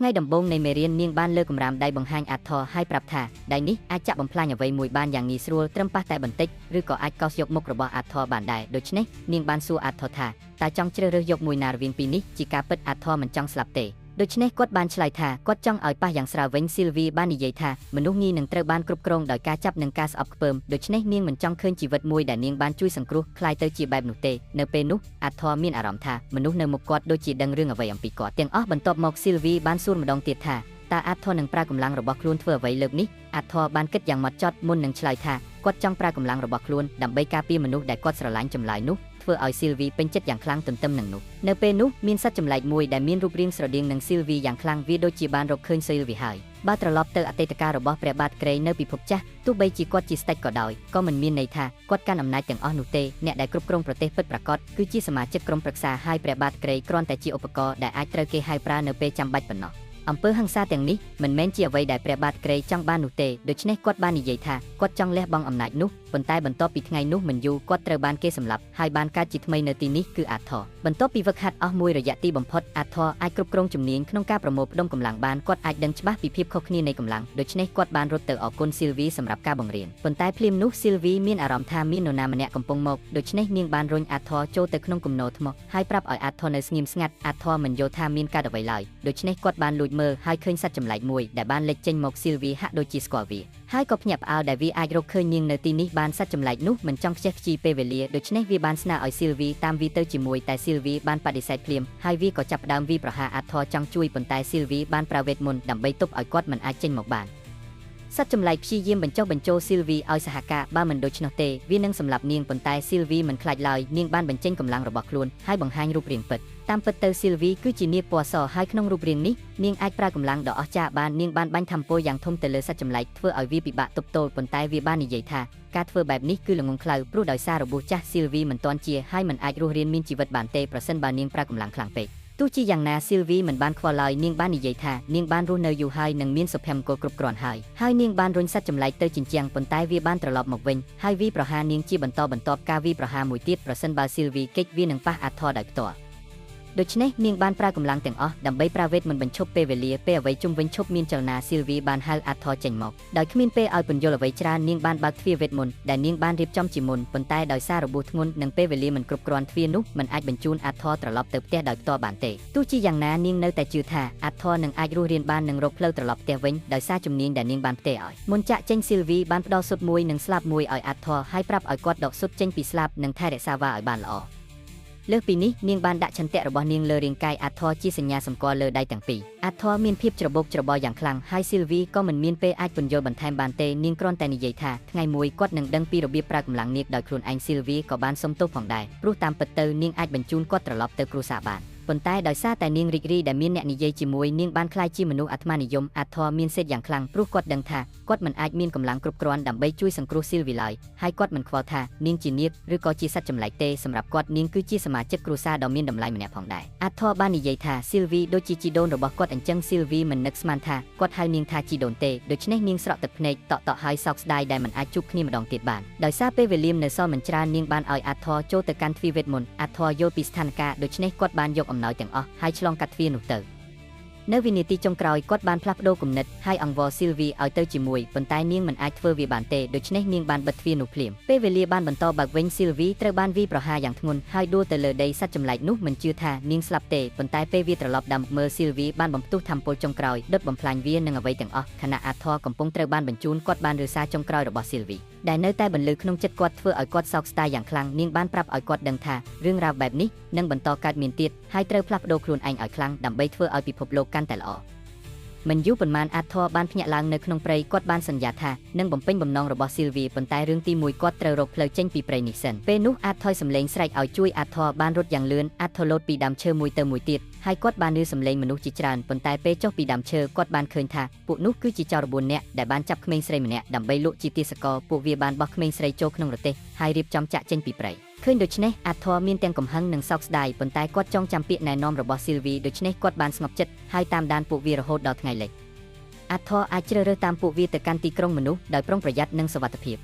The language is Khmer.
ថ្ងៃដំបូងនៃមេរៀននាងបានលើកកម្រាមដៃបង្ហាញអាធរហើយប្រាប់ថាដៃនេះអាចចាក់បំផ្លាញអ្វីមួយបានយ៉ាងងាយស្រួលត្រឹមប៉ះតែបន្តិចឬក៏អាចកោសយកមុខរបស់អាធរបានដែរដូច្នេះនាងបានសួរអាធរថាតើចង់ជ្រើសរើសយកមួយណារវាងពីរនេះជាការពិតអាធរមិនចង់ស្លាប់ទេដូច្នេះគាត់បានឆ្លើយថាគាត់ចង់ឲ្យប៉ះយ៉ាងស្រាលវិញស៊ីលវីបាននិយាយថាមនុស្សងាយនឹងត្រូវបានគ្រប់គ្រងដោយការចាប់និងការស្អប់ខ្ពើមដូច្នេះនាងមិនចង់ឃើញជីវិតមួយដែលនាងបានជួយសង្គ្រោះក្លាយទៅជាបែបនោះទេនៅពេលនោះអាធរមានអារម្មណ៍ថាមនុស្សនៅមុខគាត់ដូចជាដឹងរឿងអ្វីអំពីគាត់ទាំងអស់បន្ទាប់មកស៊ីលវីបានសួរម្ដងទៀតថាតើអាធរនឹងប្រើកម្លាំងរបស់ខ្លួនធ្វើអ្វីលើកនេះអាធរបានគិតយ៉ាងម៉ត់ចត់មុននឹងឆ្លើយថាគាត់ចង់ប្រើកម្លាំងរបស់ខ្លួនដើម្បីការពារមនុស្សដែលគាត់ស្រឡាញ់ចម្លើយនោះធ្វើឲ្យស៊ីលវីពេញចិត្តយ៉ាងខ្លាំងទន្ទឹមនឹងនោះនៅពេលនោះមានសត្វចម្លែកមួយដែលមានរូបរាងស្រដៀងនឹងស៊ីលវីយ៉ាងខ្លាំងវាដូចជាបានរកឃើញស៊ីលវីហើយបើត្រឡប់ទៅអតីតកាលរបស់ព្រះបាទក្រេនៅពិភពចាស់ទោះបីជាគាត់ជាស្ដេចក៏ដោយក៏មិនមានន័យថាគាត់កាន់អំណាចទាំងអស់នោះទេអ្នកដែលគ្រប់គ្រងប្រទេសពិតប្រាកដគឺជាសមាជិកក្រុមប្រឹក្សាហើយព្រះបាទក្រេគ្រាន់តែជាឧបករណ៍ដែលអាចត្រូវគេហៅប្រើនៅពេលចាំបាច់ប៉ុណ្ណោះអំពើហិង្សាទាំងនេះមិនមែនជាអ្វីដែលព្រះបាទក្រេចង់បាននោះទេដូច្នេះគាត់បាននិយាយថាគាត់ចង់លះបង់អំណាចនោះប៉ុន្តែបន្ទាប់ពីថ្ងៃនោះមិនយូរគាត់ត្រូវបានគេសម្លាប់ហើយបានកើតជាថ្មីនៅទីនេះគឺអាធរបន្ទាប់ពីវឹកហាត់អស់មួយរយៈទីបំផុតអាធរអាចគ្រប់គ្រងជំនាញក្នុងការប្រមូលផ្ដុំកម្លាំងបានគាត់អាចដឹងច្បាស់ពីភាពខុសគ្នានៃកម្លាំងដូច្នេះគាត់បានរត់ទៅអរគុណស៊ីលវីសម្រាប់ការបង្រៀនប៉ុន្តែភ្លាមនោះស៊ីលវីមានអារម្មណ៍ថាមាននរណាម្នាក់កំពុងមកដូច្នេះនាងបានរុញអាធរចូលទៅក្នុងគំនរថ្មហើយប្រាប់ឲ្យអាធរនៅស្ងៀមស្ងាត់អាធរមិនយល់ថាមានកើតអ្វីឡើយដូច្នេះគាត់បានលួចមើលហើយឃើញសត្វចម្លែកមួយដែលបានលេចចេញមកស៊ីលវីហាក់ដូចជាស្គាល់វាហើយក៏ភ្ញាក់ផ្អើលដែលវាអាចរកឃើញនាងនៅទីនេះបានសត្វចម្លែកនោះមិនចង់ខ្ជះខ្ជាយពេលវេលាដូច្នេះវាបានស្នើឲ្យស៊ីលវីតាមវាទៅជាមួយតែស៊ីលវីបានបដិសេធភ្លាមហើយវាក៏ចាប់ផ្ដើមវាយប្រហារអាធរចង់ជួយប៉ុន្តែស៊ីលវីបានប្រើវេទមន្តដើម្បីទប់ឲ្យគាត់មិនអាចចេញមកបានសត្វចម្លែកព្យាយាមបញ្ចុះបញ្ចូលស៊ីលវីឲ្យសហការបើមិនដូច្នោះទេវានឹងសម្លាប់នាងប៉ុន្តែស៊ីលវីមិនខ្លាចឡើយនាងបានបញ្ចេញកម្លាំងរបស់ខ្លួនហើយបង្ហាញរូបរាងពិតតាមពិតទៅស៊ីលវីគឺជានាគពណ៌សហើយក្នុងរូបរាងនេះនាងអាចប្រើកម្លាំងដ៏អស្ចារ្យបាននាងបានបាញ់ធំពលយ៉ាងធំទៅលើសត្វចម្លែកធ្វើឲ្យវាពិបាកទប់ទល់ប៉ុន្តែវាបាននិយាយថាការធ្វើបែបនេះគឺល្ងង់ខ្លៅព្រោះដោយសាររបួសចាស់ស៊ីលវីមិនទាន់ជាហើយមិនអាចរស់រានមានជីវិតបានទេប្រសិនបើនាងប្រើកម្លាំងខ្លាំងពេកទោះជាយ៉ាងណាស៊ីលវីមិនបានខ្វល់ឡើយនាងបាននិយាយថានាងបានរស់នៅយូរហើយនិងមានសុភមង្គលគ្រប់គ្រាន់ហើយហើយនាងបានរុញសត្វចម្លែកទៅជញ្ជាំងប៉ុន្តែវាបានត្រឡប់មកវិញហើយវាប្រហារនាងជាបន្តបន្ទាប់ការវាប្រហារមួយទៀតប្រសិនបើស៊ីលវីគេចវានឹងប៉ះអាធរដោយផ្ទាល់ដូច្នេះនាងបានប្រើកម្លាំងទាំងអស់ដើម្បីប្រើវេទមន្តបញ្ឈប់ពេលវេលាពេលអ្វីជុំវិញឈប់មានចលនាស៊ីលវីបានហៅអាធរចេញមកដោយគ្មានពេលឲ្យពន្យល់អ្វីច្រើននាងបានបើកទ្វារវេទមន្តដែលនាងបានរៀបចំជាមុនប៉ុន្តែដោយសាររបួសធ្ងន់និងពេលវេលាមិនគ្រប់គ្រាន់ទ្វារនោះមិនអាចបញ្ជូនអាធរត្រឡប់ទៅផ្ទះដោយផ្ទាល់បានទេទោះជាយ៉ាងណានាងនៅតែជឿថាអាធរនឹងអាចរស់រានបាននិងរកផ្លូវត្រឡប់ផ្ទះវិញដោយសារជំនាញដែលនាងបានផ្ទេរឲ្យមុនចាក់ចេញស៊ីលវីបានផ្ដល់ស៊ុតមួយនិងស្លាបមួយឲ្យអាធរហើយប្រាប់ឲ្យគាត់ដកស៊ុតចេញពីស្លាបនិងថែរក្សាវ៉ាឲ្យបានល្អលើសពីនេះនាងបានដាក់ឆន្ទៈរបស់នាងលើរាងកាយអាធរជាសញ្ញាសម្គាល់លើដៃទាំងពីរអាធរមានភាពច្របូកច្របល់យ៉ាងខ្លាំងហើយស៊ីលវីក៏មិនមានពេលអាចពន្យល់បន្ថែមបានទេនាងគ្រាន់តែនិយាយថាថ្ងៃមួយគាត់នឹងដឹងពីរបៀបប្រើកម្លាំងនាគដោយខ្លួនឯងស៊ីលវីក៏បានសុំទោសផងដែរព្រោះតាមពិតទៅនាងអាចបញ្ជូនគាត់ត្រឡប់ទៅគ្រួសារបានប៉ុន្តែដោយសារតែនាងរីករាយដែលមានអ្នកនិយាយជាមួយនាងបានក្លាយជាមនុស្សអាត្មានិយមអាធរមានសេដ្ឋយ៉ាងខ្លាំងព្រោះគាត់ដឹងថាគាត់មិនអាចមានកម្លាំងគ្រប់គ្រាន់ដើម្បីជួយសង្គ្រោះស៊ីលវីឡើយហើយគាត់មិនខ្វល់ថានាងជានាគឬក៏ជាសត្វចម្លែកទេសម្រាប់គាត់នាងគឺជាសមាជិកគ្រួសារដ៏មានតម្លៃម្នាក់ផងដែរអាធរបាននិយាយថាស៊ីលវីដូចជាជីដូនរបស់គាត់អញ្ចឹងស៊ីលវីមិននឹកស្មានថាគាត់ហៅនាងថាជីដូនទេដូច្នេះនាងស្រក់ទឹកភ្នែកតក់តក់ហើយសោកស្ដាយដែលមិនអាចជួបគ្នាម្ដងទៀតបានដោយសារពេលវេលានៅសល់មិនច្រើននាងបានឲ្យអាធរចូលទៅកាន់ទ្វារវេទមន្តអាធរយល់ពីស្ថានភាពដូច្នេះគាត់បានយកអំណោយទាំងអស់ហើយឆ្លងកាត់ទ្វារនោះទៅនៅវិនាទីចុងក្រោយគាត់បានផ្លាស់ប្ដូរគំនិតហើយអង្វរស៊ីលវីឲ្យទៅជាមួយប៉ុន្តែនាងមិនអាចធ្វើវាបានទេដូច្នេះនាងបានបិទទ្វារនោះភ្លាមពេលវេលាបានបន្តបើកវិញស៊ីលវីត្រូវបានវាយប្រហារយ៉ាងធ្ងន់ហើយដួលទៅលើដីសត្វចម្លែកនោះមិនជឿថានាងស្លាប់ទេប៉ុន្តែពេលវាត្រឡប់ដើមមើលស៊ីលវីបានបំផ្ទុះធម្មពលចុងក្រោយដុតបំផ្លាញវានិងអ្វីទាំងអស់ខណៈអាធរកំពុងត្រូវបានបញ្ជូនគាត់បានរក្សាចុងក្រោយរបស់ស៊ីលវីដែលនៅតែបន្លឺក្នុងចិត្តគាត់ធ្វើឲ្យគាត់សោកស្ដាយយ៉ាងខ្លាំងនាងបានប្រាប់ឲ្យគាត់ដឹងថារឿងរ៉ាវបែបនេះនឹងបន្តកើតមានទៀតហើយត្រូវផ្លាស់ប្ដូរខ្លួនឯងឲ្យខ្លាំងដើម្បីធ្វើឲ្យពិភពលោកកាន់តែល្អមិនយូរប៉ុន្មានអាធរបានភ្ញាក់ឡើងនៅក្នុងព្រៃគាត់បានសន្យាថានឹងបំពេញបំណងរបស់ស៊ីលវីប៉ុន្តែរឿងទីមួយគាត់ត្រូវរកផ្លូវចេញពីព្រៃនេះសិនពេលនោះអាធរសំឡេងស្រែកឲ្យជួយអាធរបានរត់យ៉ាងលឿនអាធរលោតពីដើមឈើមួយទៅមួយទៀតហើយគាត់បានឮសំឡេងមនុស្សជាច្រើនប៉ុន្តែពេលចុះពីដើមឈើគាត់បានឃើញថាពួកនោះគឺជាចោរ4នាក់ដែលបានចាប់ក្មេងស្រីម្នាក់ដើម្បីលក់ជាទាសករពួកវាបានបោះក្មេងស្រីចូលក្នុងរទេះហើយរៀបចំចាក់ចេញពីព្រៃឃើញដូច្នេះអាធរមានទាំងកំហឹងនិងសោកស្ដាយប៉ុន្តែគាត់ចងចាំពាក្យណែនាំរបស់ស៊ីលវីដូច្នេះគាត់បានស្ងប់ចិត្តហើយតាមដានពួកវារហូតដល់ថ្ងៃលិចអាធរអាចជ្រើសរើសតាមពួកវាទៅកាន់ទីក្រុងមនុស្សដោយប្រុងប្រយ័ត្ននិងសុវត្ថិភាព